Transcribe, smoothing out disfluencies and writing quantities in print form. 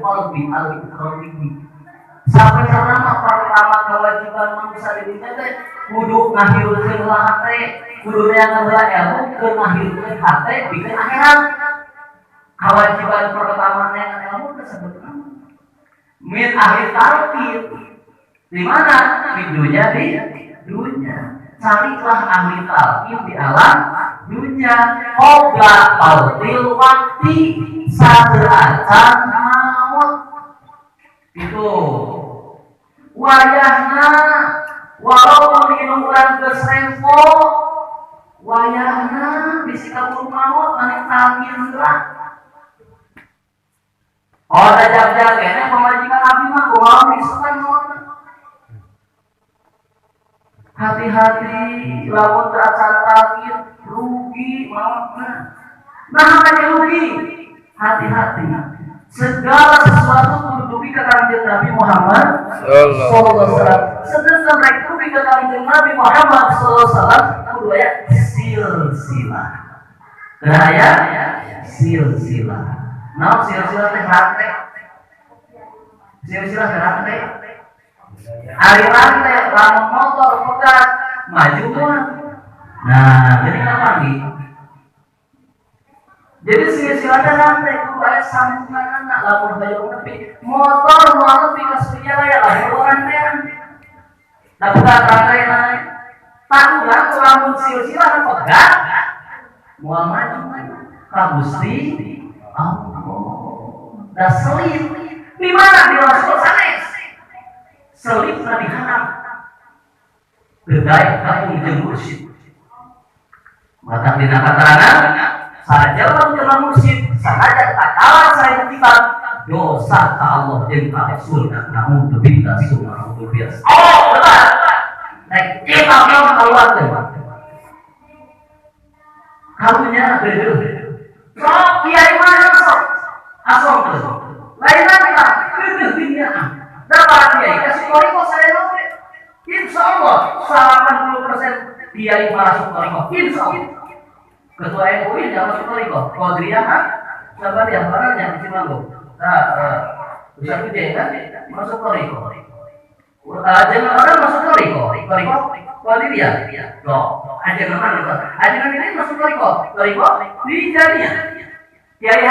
qalbi al-ukhrawi. Sabenerna mah pertama kewajiban manusia di dunia teh kudu ngahirupkeun heula hate, kudu neangan heula ilmu keur ngahirupkeun hate pikeun akhirat. Kewajiban pertama neangan ilmu teh sebenarnya min ahli talqin. Di mana? Di dunia, di dunia. Carilah ahli talqin di alam dunia. Qabla fautil waqti, sateuacan maut. Itu wayahna, walaupun indung urang geus rempo, wayahna bisi kaburu maut maneh talqin heula. Oh, da jag-jag keneh pamajikan abdi mah kumaha isukan mautna. Hati-hati, lamun teu acan talqin rugi mautna. Nah, kan rugi. Hati-hati. Segala sesuatu kudu dugi ka Kangjeng Nabi Muhammad sallallahu alaihi wasallam. Sedangkan rek dugi ka Kangjeng Nabi Muhammad sallallahu alaihi wasallam kudu aya silsilah. Kudu aya silsilah. Naon silsilah teh? Rantai. Silsilah teh rantai. Ari rantai lamun motor pegat maju moal. Nah, jadi kapan nih? Jadi silsilahnya rantai kudu aya sambunganna. Lamun hoyong nepi motor moal nepi ka Suryalaya lamun rantean. Da bukan rantai naik. Tak urang lamun silsilah pegat moal maju ka Gusti Allah. Da selip di mana? Di Rasul sanes. Selipna diharap. Terbaik kaum jeung mursyid. Maka dina katerangan saja orang jelema mursyid sanajan takalar saya kitab dosa ka Allah jeung ka Rasul, naudzubillah summa naudzubillah. Oh, betul. Rek kitab mah keluarkeun. Karunya geuleuh. Sok kiai mana sok? Asongkeun. Lain lah, geuleuh dunia. Da para kiai kasih toriko saya oge. Insya Allah 80% kiai masuk toriko. Insya Allah. Ketua MUI jangan masuk toriko. Qadiriyah kan? Siapa dia? Orangnya di Cimanggu. Nah, Ustaz Uje kan masuk toriko. Jangan orang masuk toriko. Toriko Qadiriyah. Loh, ajaran mana? Ajaran ini masuk toriko. Toriko Tijaniyah. Kiai